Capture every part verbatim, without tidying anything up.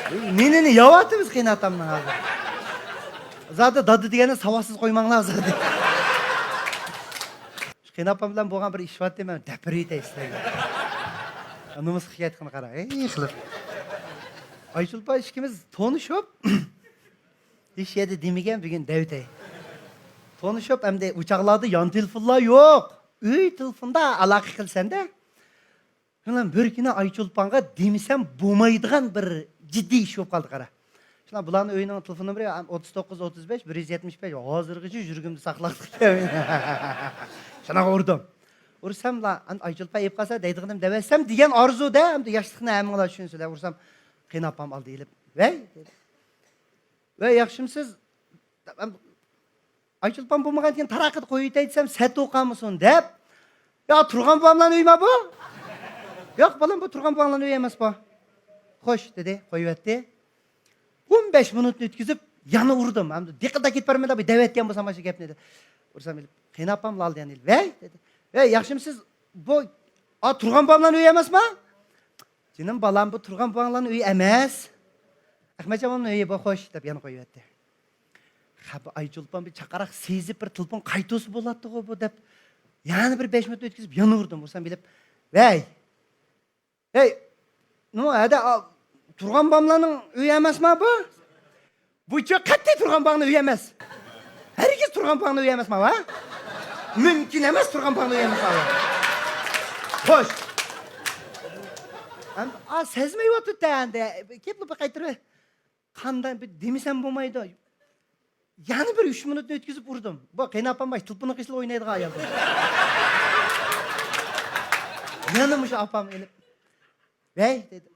نېنىنى يەۋاتىمىز قېيىنئاتامنىڭ ھازىر؟ زادى دادا دېگەننى ساۋاتسىز قويماڭلار زادى. شۇ قېيىنئاپام بىلەن بولغان بىر ئىش بارتى، مەن دەپ بېرىۋېتەي سىلەرگە. نومۇسقا شىكايەت قىلغىنى قارا، ھېي قىلىپ. ئايچولپان ئىككىمىز تونۇشۇپ، ھېچ يەردە دېمىگەن بۈگۈن دەۋېتەي. تونۇشۇپ، ئەمدى ئۇ چاغلاردا يان تېلېفونلار يوق. ئۆي تېلېفوندا ئالاقە قىلىسەن-دە. شۇنىڭ بىر كۈنى ئايچولپانغا دېمىسەم بولمايدىغان بىر جىددىي ئىش بولۇپ قالدى، قارا. شۇنىڭ بۇلارنىڭ ئۆيىنىڭ تېلېفون نومۇرى ئوتتۇز توققۇز، ئوتتۇز بەش، بىر يۈز يەتمىش بەش، ھازىرغىچە يۈرىكىمدە ساقلاپ قالدى. شۇنىڭغا ئۇردۇم. ئۇرساملا، ئەمدى ئايچولپان ئېلىپ قالسا دەيدىغىنىم دەۋەتسەم دېگەن ئارزۇدا، ئەمدى ياشلىقنى ھەممىڭلار چۈشىنىسىلەر. ئۇرسام، قېيىنئاپام ئالدى ئېلىپ، ۋەي دېدى. ۋەي، ياخشىمسىز؟ ئايچولپان بولمىغاندىكىن تاراققا قويۇۋېتەي دېسەم، سەت ئوقۇمىسۇن دەپ. يا، تۇرغان بوۋاملارنىڭ ئۆيىمۇ بۇ؟ ياق، بالام، بۇ تۇرغان بوۋاڭلارنىڭ ئۆيى ئەمەس بۇ. خوش، دېدى، قويۇۋەتتى. ئون بەش مىنۇتنى ئۆتكۈزۈپ، يەنە ئۇردۇم. ئەمدى دىققەت ئەكېتىپ بەرمىدى، بىر دەۋەتكەن بولسام ئاشۇ گەپنى. ئۇرسام، قېيىنئاپام ئالدى يەنە، ۋەي، دېدى. ۋەي، ياخشىمسىز؟ بۇ، ئا، تۇرغان بوۋاملارنىڭ ئۆيى ئەمەسما؟ جېنىم بالام، بۇ تۇرغان بوۋاڭلارنىڭ ئۆيى ئەمەس. ئەخمەتجان مامامنىڭ ئۆيى بۇ، خوش، دەپ يەنە قويۇۋەتتى. خە، بۇ ئايچولپان بىر چاقىراق سېزىپ، بىر تېلېفون قايتۇرسا بولاتتىغۇ بۇ، دەپ يەنە بىر بەش مىنۇت ئۆتكۈزۈپ يەنە ئۇردۇم. ئۇرسام بىلىپ، ۋەي، ھەي، نېمە، ھەدە، ئا، تۇرغان بوۋاملارنىڭ ئۆيى ئەمەسما بۇ؟ بۇچۇ قەتئىي تۇرغان بوۋاڭنىڭ ئۆيى ئەمەس. ھەرگىز تۇرغان بوۋاڭنىڭ ئۆيى ئەمەس ماۋۇ. مۇمكىن ئەمەس تۇرغان بوۋاڭنىڭ ئۆيى ئەمەس ماۋۇ. خوش. ئەم، ئا، سەزمەيۋاتىدۇ ئەمدى. كېلىپلا بىر قايتۇرۇپ. قانداق بىر دېمىسەم بولمايدۇ. يەنە بىر ئۈچ مىنۇتنى ئۆتكۈزۈپ ئۇردۇم. بۇ قېيىنئاپام باش تېلېفوننىڭ قېشىدا ئوينايدىغان ئايال. يەنە مۇشۇ ئاپام ئېلىپ. ۋەي، دېدى.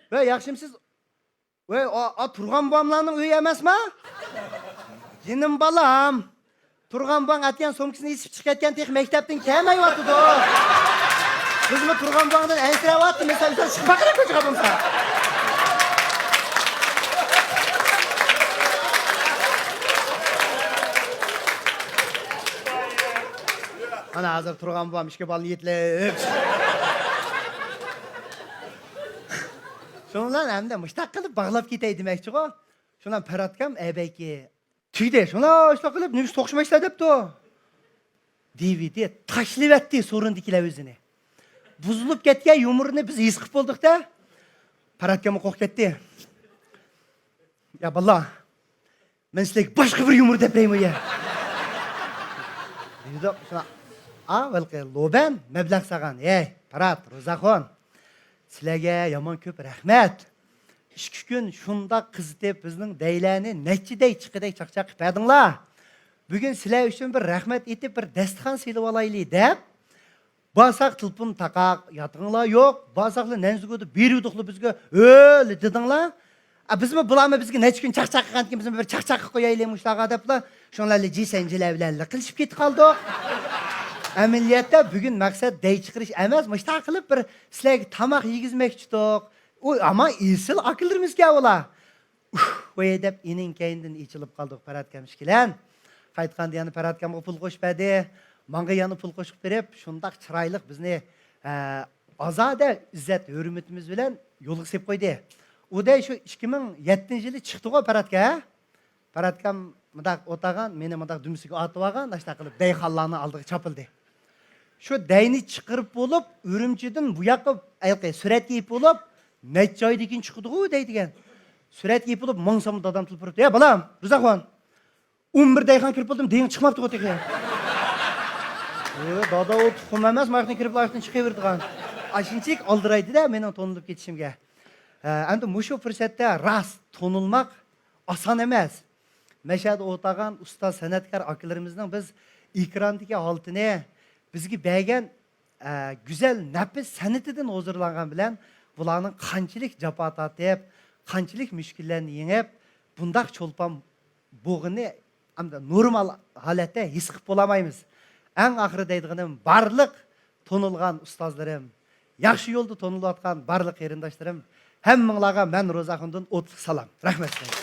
ۋەي، ياخشىمسىز؟ ۋەي، ئا، ئا، تۇرغان بوۋاملارنىڭ ئۆيى ئەمەسما؟ جېنىم بالام. تۇرغان بوۋاڭ ئەتىگەن سومكىسىنى ئېسىپ چىقىپ كەتكەن، تېخى مەكتەپتىن كەلمەيۋاتىدۇ. بىزمۇ تۇرغان بوۋاڭدىن ئەنسىرەۋاتىمىز، سەن ئۆزۈڭ چىقىپ باققىلى كوچىغا بولمىسا. مانا ھازىر تۇرغان بوۋام ئىككى بالىنى يېتىلىپ. شۇنىڭ بىلەن ئەمدى مۇشتاق قىلىپ باغلاپ كېتەي دېمەكچىغۇ. شۇنىڭ بىلەن پەرھاتكام ئەبەيكى تۈگىدى. شۇنداق شۇنداق قىلىپ نېمىشقا توختىمايسىلەر دەپتۇ. دىۋىدى تاشلىۋەتتى سورۇندىكىلەر ئۆزىنى. بۇزۇلۇپ كەتكەن يۇمۇرنى بىز ھېس قىلىپ بولدۇق-دە. پەرھاتكاممۇ قورقۇپ كەتتى. يا باللا، مەن سىلەرگە باشقا بىر يۇمۇر دەپ بېرەيمۇ يا؟ دېدۇق. شۇنا، ئا، ھېلىقى لوبەن مەبلەغ سالغان. ھەي، پەرھات، روزاخۇن، سىلەرگە يامان كۆپ رەھمەت. ئىككى كۈن شۇنداق قىزىتىپ، بىزنىڭ دەيلەرنى نەچچە دەي چىققۇدەك چاقچاق قىلىپ بەردىڭلار. بۈگۈن سىلەر ئۈچۈن بىر رەھمەت ئېيتىپ، بىر دەستىخان سېلىۋالايلى دەپ، بارساق تېلېفون تاقاق، ياتىقىڭلار يوق، بارساقلا نەنزىگۇدا بېرىۋىدۇقلا بىزگە، ھۆل دېدىڭلار. ئا، بىزمۇ بۇلارمۇ بىزگە نەچچە كۈن چاقچاق قىلغاندىكىن، بىزمۇ بىر چاقچاق قىلىپ قويايلى مۇشۇلارغا دەپلا، شۇڭلارلا جىسەنجىلەر بىلەن لىقىلىشىپ كېتىپ قالدۇق. ئەمەلىيەتتە بۈگۈن مەقسەت دەي چىقىرىش ئەمەس، مۇشۇنداق قىلىپ بىر سىلەرگە تاماق يېگۈزمەكچىدۇق. ئۇ ئەمما ئېسىل ئاكىلىرىمىزكەن ئۇلار. ئۇھ، ۋەي دەپ ئېنىڭ كەينىدىن ئېچىلىپ قالدۇق پەرھاتكام ئىككىلەن. قايتقاندا يەنە پەرھاتكامغا پۇل قوشۇپ بەردى. ماڭا يەنە پۇل قوشۇپ بېرىپ، شۇنداق چىرايلىق بىزنى، ئە، ئازادە ئىززەت ھۆرمىتىمىز بىلەن يولغا سېلىپ قويدى. ئۇ دەي شۇ ئىككى مىڭ يەتتىنچى يىلى چىقتىغۇ پەرھاتكا، ھە؟ پەرھاتكام مۇنداق ئولتۇرغان، مېنى مۇنداق دۈمبىسىگە ئاتىۋالغان، ئاشۇنداق قىلىپ دەيخانلارنىڭ ئالدىغا چاپىلدى. شۇ دەينى چىقىرىپ بولۇپ، ئۈرۈمچىدىن بۇ ياققا ھېلىقى سۈرەتكە ئېلىپ بولۇپ، نەچچە ئايدىن كېيىن چىقىدىغۇ دەي دېگەن. سۈرەتكە ئېلىپ بولۇپ ماڭسام دادام تېلېفون ئۇرۇپتۇ، يا بالام، روزاخۇن، ئون بىر دەيخان كىرىپ بولدۇم، دېيىڭ چىقماپتىغۇ تېخى. ئۆ، دادا، ئۇ تۇخۇم ئەمەس، ماياقتىن كىرىپ ئاشتىن چىقىۋېرىدىغان. ئاشۇنچىلىك ئالدىرايدىدە مېنىڭ تونۇلۇپ كېتىشىمگە. ھە، ئەمدى مۇشۇ پۇرسەتتە راست تونۇلماق ئاسان ئەمەس. مەشەدە ئولتۇرغان ئۇستاز سەنئەتكار ئاكىلىرىمىزنىڭ بىز ئېكراندىكى ھالىتىنى، بىزگە بەرگەن، ئە، گۈزەل نەپىس سەنئىتىدىن ھۇزۇرلانغان بىلەن بۇلارنىڭ قانچىلىك جاپا تارتىپ، قانچىلىك مۈشكۈللەرنى يېڭىپ، بۇنداق چولپان بولغىنى ئەمدى نورمال ھالەتتە ھېس قىلىپ بولالمايمىز. ئەڭ ئاخىرى دەيدىغىنىم، بارلىق تونۇلغان ئۇستازلىرىم، ياخشى يولدا تونۇلۇۋاتقان بارلىق قېرىنداشلىرىم، ھەممىڭلارغا مەن روزاخۇندىن ئوتلۇق سالام. رەھمەت سىلەرگە.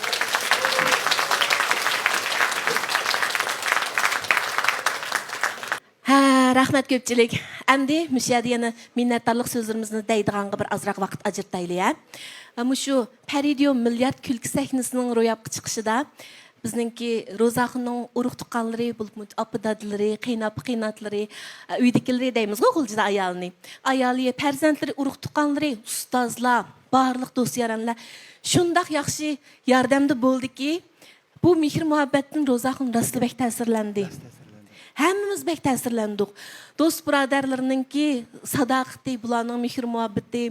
ھە، رەھمەت كۆپچىلىك. ئەمدى مۇشۇ يەردە يەنە مىننەتدارلىق سۆزلىرىمىزنى دەيدىغانغا بىر ئازراق ۋاقىت ئاجرىتايلى، ھە. مۇشۇ پەرىدىيو مىليارد كۈلكە سەھنىسىنىڭ روياپقا چىقىشىدا بىزنىڭكى روزاخۇننىڭ ئۇرۇق-تۇغقانلىرى، بولۇپمۇ ئاپا-دادىلىرى، قېيىنئاپا-قېيىنئاتىلىرى، ئە، ئۆيدىكىلىرى دەيمىزغۇ غۇلجىدا ئايالىنى. ئايالى، پەرزەنتلىرى، ئۇرۇق-تۇغقانلىرى، ئۇستازلار، بارلىق دوست-يارەنلەر شۇنداق ياخشى ياردەمدە بولدىكى، بۇ مېھىر-مۇھەببەتتىن روزاخۇن راستلا بەك تەسىرلەندى. راست تەسىرلەندى. ھەممىمىز بەك تەسىرلەندۇق. دوست-بۇرادەرلىرىنىڭكى ساداقىتى، بۇلارنىڭ مېھىر-مۇھەببىتى،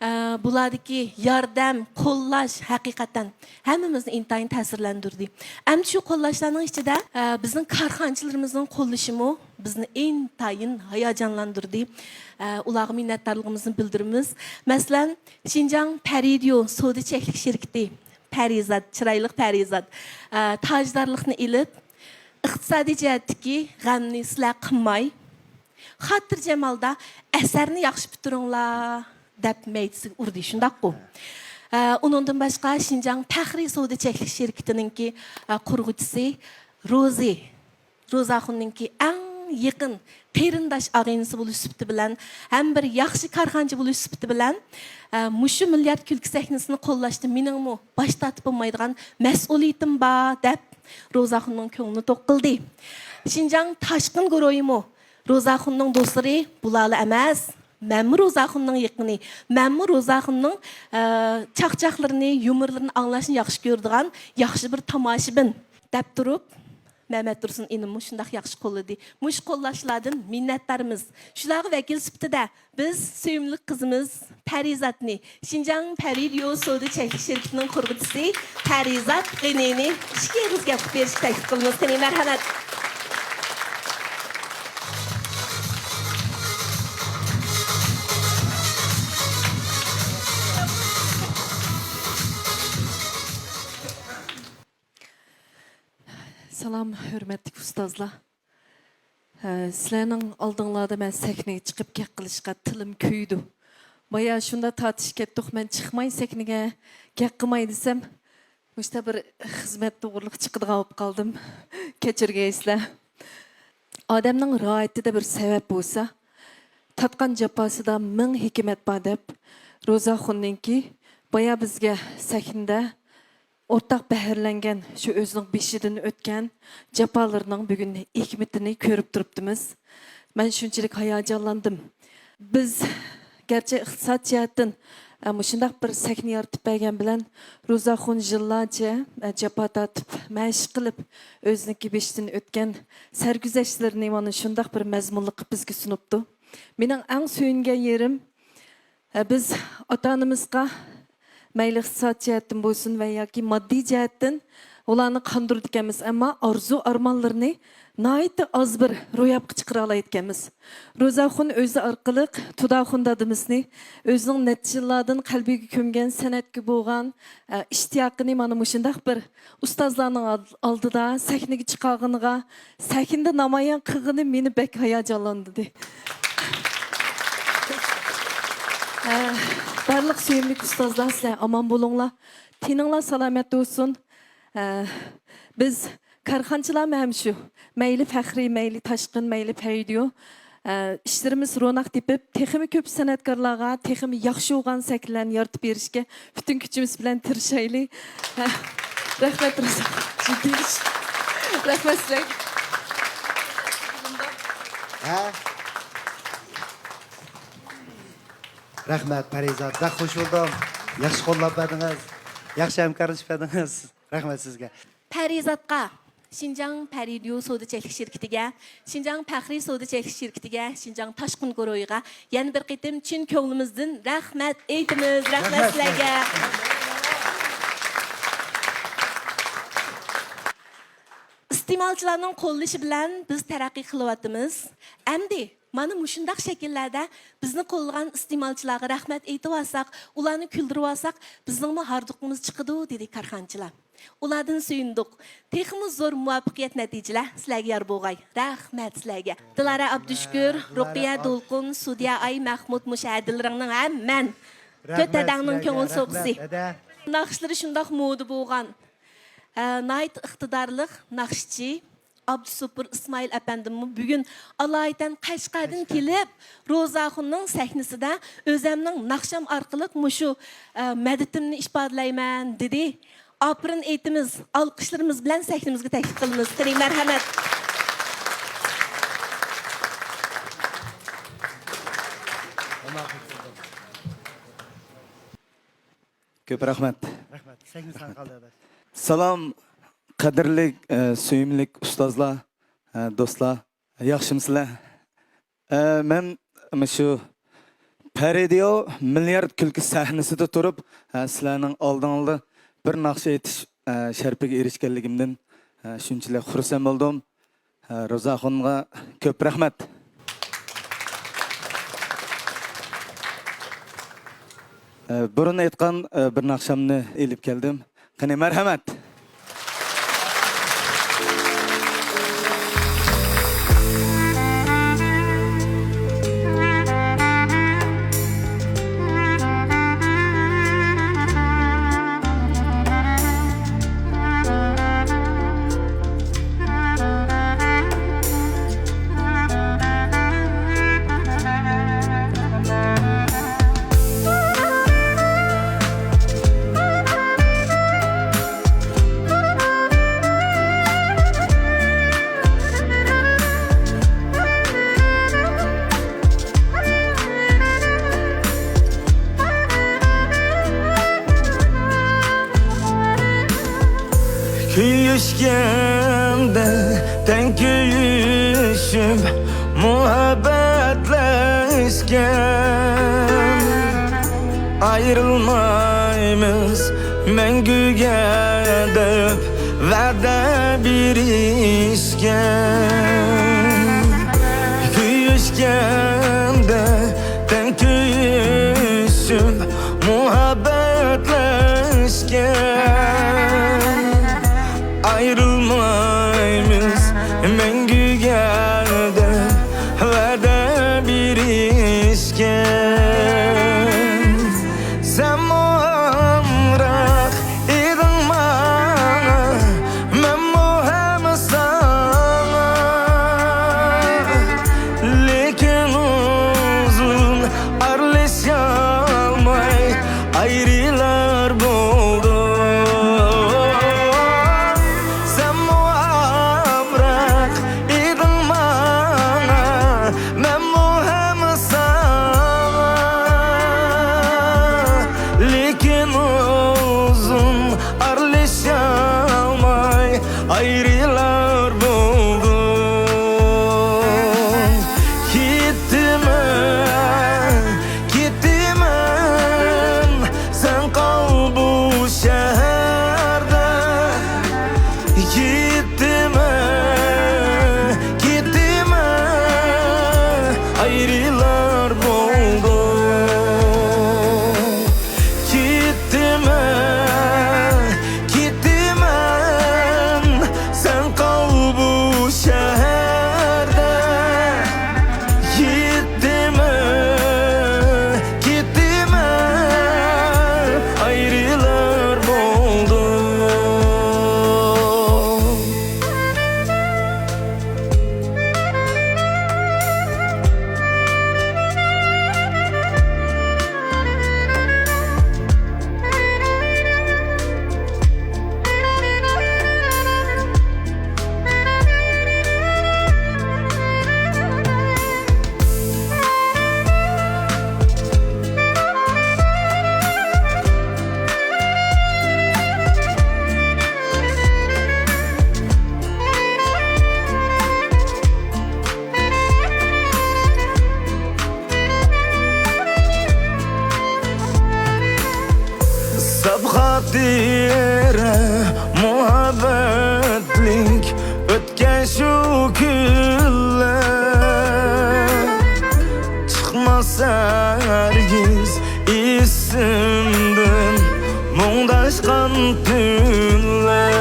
ئە، بۇلاردىكى ياردەم، قوللاش ھەقىقەتەن ھەممىمىزنى ئىنتايىن تەسىرلەندۈردى. ئەمدى شۇ قوللاشلارنىڭ ئىچىدە، ئە، بىزنىڭ كارخانىچىلىرىمىزنىڭ قوللىشىمۇ بىزنى ئىنتايىن ھاياجانلاندۇردى. ئە، ئۇلارغا مىننەتدارلىقىمىزنى بىلدۈرىمىز. مەسىلەن، شىنجاڭ پەرىدىيو سودا چەكلىك شىركىتى، پەرىزات، چىرايلىق پەرىزات، ئە، تاجدارلىقنى ئېلىپ، ئىقتىسادىي جەھەتتىكى غەمنى سىلەر قىلماي، خاتىرجەم ھالدا ئەسەرنى ياخشى پۈتتۈرۈڭلار دەپ مەيدىسىگە ئۇردى، شۇنداققۇ؟ ئە، ئۇنىڭدىن باشقا، شىنجاڭ پەخرىي سودا چەكلىك شىركىتىنىڭكى، ئە، قۇرغۇچىسى روزى، روزاخۇننىڭكى ئەڭ يېقىن قېرىنداش ئاغىنىسى بولۇش سۈپىتى بىلەن ھەم بىر ياخشى كارخانىچى بولۇش سۈپىتى بىلەن، ئە، مۇشۇ مىليارد كۈلكە سەھنىسىنى قوللاشتا مېنىڭمۇ باش تارتىپ بولمايدىغان مەسئۇلىيىتىم بار، دەپ روزاخۇننىڭ كۆڭلىنى توق قىلدى. شىنجاڭ تاشقىن گۇرۇھىمۇ روزاخۇننىڭ دوستلىرى بۇلارلا ئەمەس. مەنمۇ روزاخۇننىڭ يېقىنى، مەنمۇ روزاخۇننىڭ، ئە، چاقچاقلىرىنى، يۇمۇرلىرىنى ئاڭلاشنى ياخشى كۆرىدىغان ياخشى بىر تاماشىبىن، دەپ تۇرۇپ، مەمەتتۇرسۇن ئىنىممۇ شۇنداق ياخشى قوللىدى. مۇشۇ قوللاشلاردىن مىننەتدارمىز. شۇلارغا ۋەكىل سۈپىتىدە بىز سۆيۈملۈك قىزىمىز پەرىزاتنى، شىنجاڭ پەرىدىيو سودا چەكلىك شىركىتىنىڭ قۇرغۇچىسى پەرىزات غېنىنى ئىككى ئېغىز گەپ قىلىپ بېرىشكە تەكلىپ قىلىمىز. قېنى، مەرھەمەت. سالام، ھۆرمەتلىك ئۇستازلار. ھە، سىلەرنىڭ ئالدىڭلاردا مەن سەھنىگە چىقىپ گەپ قىلىشقا تىلىم كۆيىدۇ. بايا شۇنداق تارتىشىپ كەتتۇق، مەن چىقماي سەھنىگە گەپ قىلماي دېسەم، مۇشتا بىر خىزمەت توغرۇلۇق چىقىدىغان بولۇپ قالدىم. كەچۈرگەيسىلەر. ئادەمنىڭ راھىتىدە بىر سەۋەب بولسا، تارتقان جاپاسىدا مىڭ ھېكمەت بار دەپ، روزاخۇننىڭكى بايا بىزگە سەھنىدە ئورتاق بەھرىلەنگەن، شۇ ئۆزىنىڭ بېشىدىن ئۆتكەن جاپالىرىنىڭ بۈگۈن ھېكمىتىنى كۆرۈپ تۇرۇپتىمىز. مەن شۇنچىلىك ھاياجانلاندىم. بىز گەرچە ئىقتىساد جەھەتتىن، ئە، مۇشۇنداق بىر سەھنە يارىتىپ بەرگەن بىلەن، روزاخۇن يىللارچە، ئە، جاپا تارتىپ، مەشىق قىلىپ، ئۆزىنىڭكى بېشىدىن ئۆتكەن سەرگۈزەشتلىرىنى مانا شۇنداق بىر مەزمۇنلۇق قىلىپ بىزگە سۇنۇپتۇ. مېنىڭ ئەڭ سۆيۈنگەن يېرىم، ھە، بىز ئاتا-ئانىمىزغا مەيلى ئىقتىساد جەھەتتىن بولسۇن ۋە ياكى ماددىي جەھەتتىن ئۇلارنى قاندۇرىدىكەنمىز، ئەمما ئارزۇ-ئارمانلىرىنى ناھايىتى ئاز بىر روياپقا چىقىرالايدىكەنمىز. روزاخۇن ئۆزى ئارقىلىق تۇداخۇن دادىمىزنى ئۆزىنىڭ نەچچە يىللاردىن قەلبىگە كۆمگەن سەنئەتكە بولغان، ئە، ئىشتىياقىنى مانا مۇشۇنداق بىر ئۇستازلارنىڭ ئال-، ئالدىدا سەھنىگە چىقارغىنىغا، سەھنىدە نامايان قىلغىنى مېنى بەك ھاياجانلاندۇردى. ئە، بارلىق سۆيۈملۈك ئۇستازلار، سىلەر ئامان بولۇڭلار. تېنىڭلار سالامەت بولسۇن. ئە، بىز كارخانىچىلارمۇ ھەم شۇ. مەيلى پەخرىي، مەيلى تاشقىن، مەيلى پەيدىيو. ئە، ئىشلىرىمىز روناق تېپىپ، تېخىمۇ كۆپ سەنئەتكارلارغا تېخىمۇ ياخشى بولغان سەھنىلەرنى يارىتىپ بېرىشكە پۈتۈن كۈچىمىز بىلەن تىرىشايلى. ھە، رەھمەت، رەھمەت سىلەرگە. ھە؟ رەھمەت، پەرىزات. بەك خۇش بولدۇم. ياخشى قوللاپ بەردىڭىز. ياخشى ھەمكارلىشىپ بەردىڭىز. رەھمەت سىزگە. پەرىزاتقا، شىنجاڭ پەرىدىيو سودا چەكلىك شىركىتىگە، شىنجاڭ پەخرىي سودا چەكلىك شىركىتىگە، شىنجاڭ تاشقىن گۇرۇھىغا يەنە بىر قېتىم چىن كۆڭلىمىزدىن رەھمەت ئېيتىمىز. رەھمەت رەھمەت سىلەرگە. ئىستېمالچىلارنىڭ قوللىشى بىلەن بىز تەرەققىي قىلىۋاتىمىز. ئەمدى مانا مۇشۇنداق شەكىللەردە بىزنى قوللىغان ئىستېمالچىلارغا رەھمەت ئېيتىۋالساق، ئۇلارنى كۈلدۈرۈۋالساق، بىزنىڭمۇ ھاردۇقىمىز چىقىدۇ، دېدى كارخانىچىلار. ئۇلاردىن سۆيۈندۇق. تېخىمۇ زور مۇۋەپپەقىيەت، نەتىجىلەر سىلەرگە يار بولغاي. رەھمەت سىلەرگە. دىلارا ئابدۇشۈكۈر، رۇقىيە دولقۇن، سۇدىيە ئاي، مەخمۇت، مۇشۇ ھەدىلىرىڭنىڭ ھەممەن تۆت ھەدەڭنىڭ كۆڭۈل سوغىسى. ناخشىلىرى شۇنداق مودا بولغان. ئە، ناھايىتى ئىقتىدارلىق ناخشىچى. ئابدۇسوپۇر ئىسمائىل ئەپەندىممۇ بۈگۈن ئالايىتەن قەشقەردىن كېلىپ، روزاخۇننىڭ سەھنىسىدە ئۆزەمنىڭ ناخشام ئارقىلىق مۇشۇ، ئە، مەدىتىمنى ئىپادىلەيمەن، دېدى. ئاپىرىن ئېيتىمىز، ئالقىشلىرىمىز بىلەن سەھنىمىزگە تەكلىپ قىلىمىز. قېنى، مەرھەمەت. كۆپ رەھمەت. رەھمەت. سەھنە ساڭا قالدى، ئاداش. سالام، قەدىرلىك، ئە، سۆيۈملۈك ئۇستازلار، ئە، دوستلار، ياخشىمۇسىلەر؟ ئە، مەن مۇشۇ پەرىدىيو مىليارد كۈلكە سەھنىسىدە تۇرۇپ، ئە، سىلەرنىڭ ئالدىڭلاردا بىر ناخشا ئېيتىش، ئە، شەرىپىگە ئېرىشكەنلىكىمدىن، ئە، شۇنچىلىك خۇرسەن بولدۇم. ئە، روزاخۇنغا كۆپ رەھمەت. ئە، بۇرۇن ئېيتقان، ئە، بىر ناخشامنى ئېلىپ كەلدىم. قېنى، مەرھەمەت. كۆيۈشكەندە تەڭ كۆيۈشۈپ مۇھەببەتلەشكەن، ئايرىلمايمىز مەڭگۈگە دەپ ۋەدە بېرىشكەن. كۆيۈشكەندە تەڭ كۆيۈشۈپ مۇھەببەتلەشكەن، ئايرىلمايمىز مەڭگۈگە دەپ ۋەدە بېرىشكەن. سەنمۇ ئامراق ئىدىڭ ماڭا، مەنمۇ ھەم ساڭا. لېكىن ئۇزۇن ئارىلىشالماي ئايرىلار بولدۇق. سەنمۇ ئامراق ئىدىڭ ماڭا، مەنمۇ ھەم ساڭا. لېكىن ئۇزۇن ئارىلىشالماي ئايرىلار بولدۇق. كېتىمەن، كېتىمەن، سەن قال بۇ شەھەردە. كېتىمەن، كېتىمەن، ئايرىلار بولدۇق. كېتىمەن، كېتىمەن، سەن قال بۇ شەھەردە. كېتىمەن، كېتىمەن، ئايرىلار بولدۇق. ساپ خاتىرە مۇھەببەتلىك ئۆتكەن شۇ كۈنلەر، چىقماس ھەرگىز ئېسىمدىن مۇڭداشقان تۈنلەر.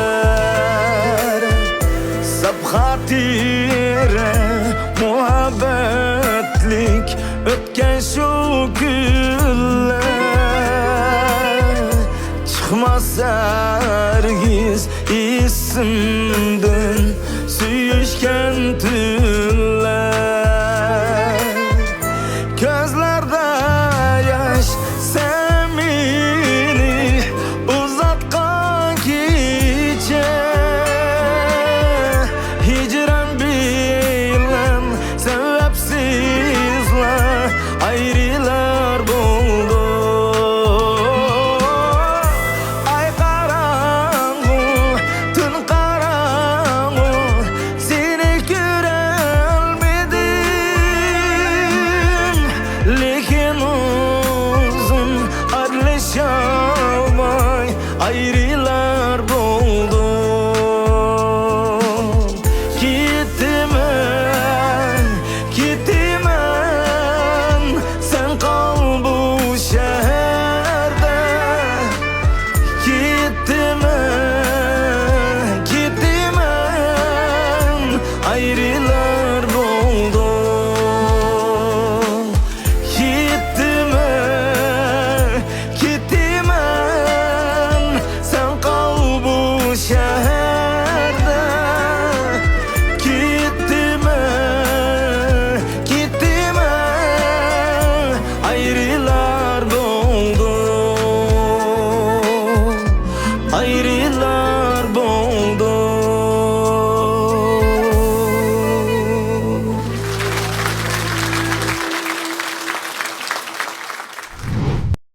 ساپ خاتىرە مۇھەببەتلىك ئۆتكەن شۇ كۈنلەر، چىقماس ھەرگىز ئېسىمدىن سۆيۈش ئۆتكەن تۈنلەر، كۆزلەردە ياش، سەن مېنى ئۇزاتقان كېچە، ھىجران بىلەن سەۋەبسىزلا ئايرىلار بولدۇق. ئاي قاراڭغۇ، تۈن قاراڭغۇ، سېنى كۆرەلمىدىم، لېكىن ئۇزۇن ئارىلىشالماي ئايرىلدۇق.